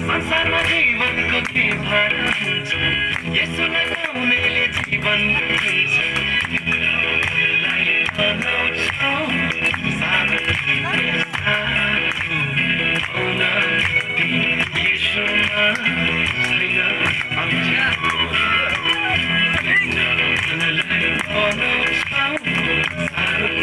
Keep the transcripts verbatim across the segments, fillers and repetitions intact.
संसारमा जीवनको के भर हुन्छ? यसोलाई पाउनेले जीवन हुन्छ। बनाउँछौ सानो सानो पाउन तिमी यसोमा छैन अप्ठ्यारो। बनाउँछौ सानो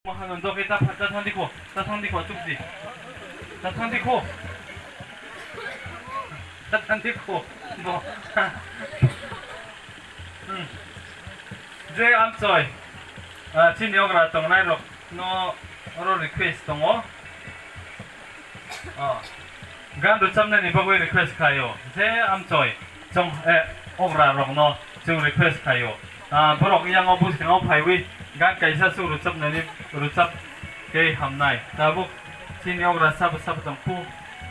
Mahan jok ta phat ta thang dikho, ta thang dikho, chukdi. Ta thang dikho. Ta thang dikho. Bo. Hmm. Je amchoi. Ah, chini ogra tongnai rok no oro request tongo. Ah. Gan rwchapnani bagwi request khlaio. Je amchoi. Chong, eh, ogra rokno chwng request khlaio. Ah, borok yango bwskango phaiwi gan kaisa swk rwchapnani rwchap khe hamnai. Tabuk chini ogra sabo sabo tong phu,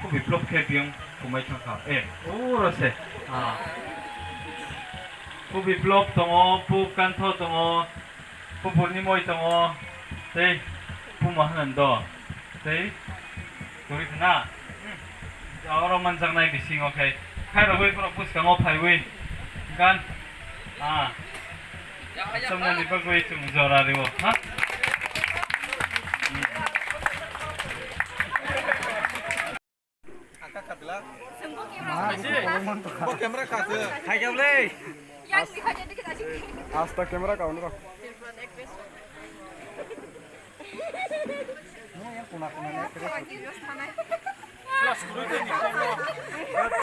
phu biplop khe biyong kumai thangkha. Eh, oro se. Ah. Phu biplop tongo, phu kantho tongo, Pupurni moi tongo, tei puma hwnwi do, tei kwrwi khna. Oro manjaknai bisingo khe khairogwi borok bwskango phaiwi gan, ah, chumnani bagwi chwng jora rwo, ha? Bo camera kha se. Hai kya bole? Asta camera ka unro.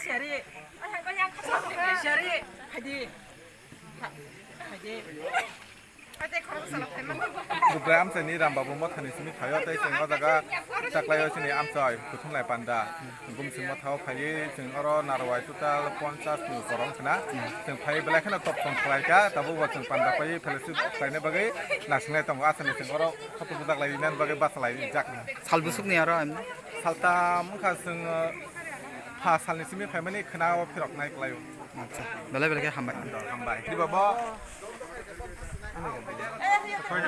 Sari. Sari. Hadi. Hadi. Bubra amchaini Ram Babu mothani simi phaio tei chwng o jaga chaklaio chini amchai Kuthumlai Panda. Gumsing mothao phaiwi chwng oro narwai total ponchas ni korong khna. Chwng phaiwi belai kheno top tong khlaikha, tabukbo chwng panda phaiwi fellowship khlaina bagwi nasinglai tongo. Aswkni chwng oro khatung bwjaklai nani bagwi bachalaijak. Sal bwswkni aro emno? Saltam wngkha chwng, uh, pha salni simi phaimani khna o phiroknai klaio. Acha, belai belai khe hambai. Hambai. Di babo.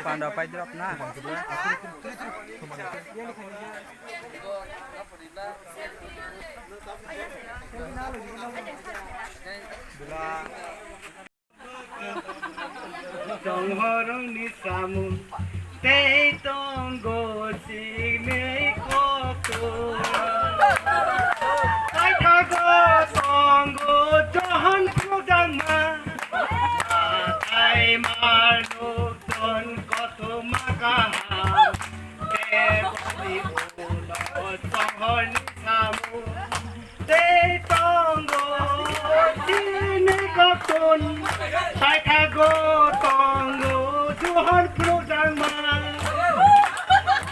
Panda pai drop na. Tonghorongni samung tei tongo chikni koktwma. Paithago tongo johon khudangma, atai mar nukton koktwma kaham. Teboni ulo tonghorni samung. Tei tongo chini koktwma, paithago tongo johon phunukjakma.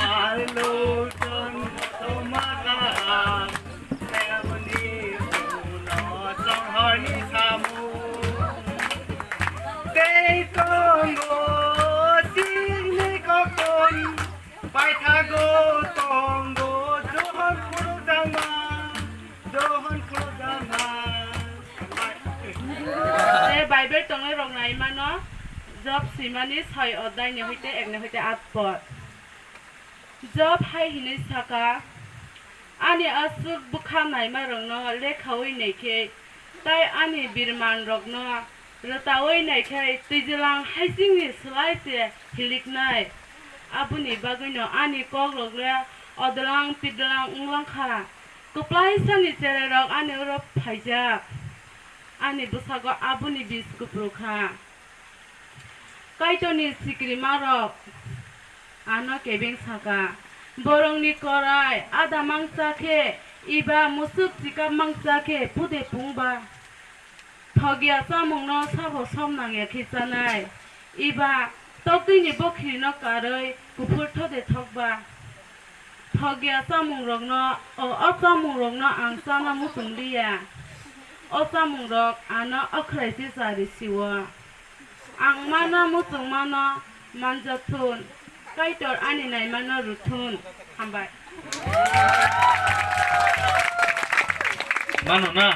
Arlo jon koktwma kaham, teboni ulo tonghorni samung. Tei tongo chini koktwma, paithago tongo johon phunukjakma. Johon khulukjakma. Tei Bible tongnai rok nai mano, Job swimani soi odai ni hoite ek ni hoite at por. Job hai hinui saka, ani aswk bwkha naima rokno lekhaui naikhe, tai ani birman rokno rwtaui naikhe twijilang haisingni slai se hiliknai. Aboni bagwino ani kok rok le odwlang pidwlang wnglang kha. Kwplaisani chererok ani oro phaijak, ani bwsago aboni bis kupru kha. Kaitorni sikrimarok ano kebeng saka, borokni korai ada mangsa khe, eba musuk chikap mangsa khe pude pungba. Thokya chamungno sabo som nangya khe chanai, eba toktwini bokhirino karwi kuphur thode thokba. Thokya chamungrokno, o, o chamungrokno ang chana muchung liya. O chamungrok ano okhraise chari sio. Ang mano muchungmano manjak thun. Kaitor ani naimano rwthun. Hambai. Mano na?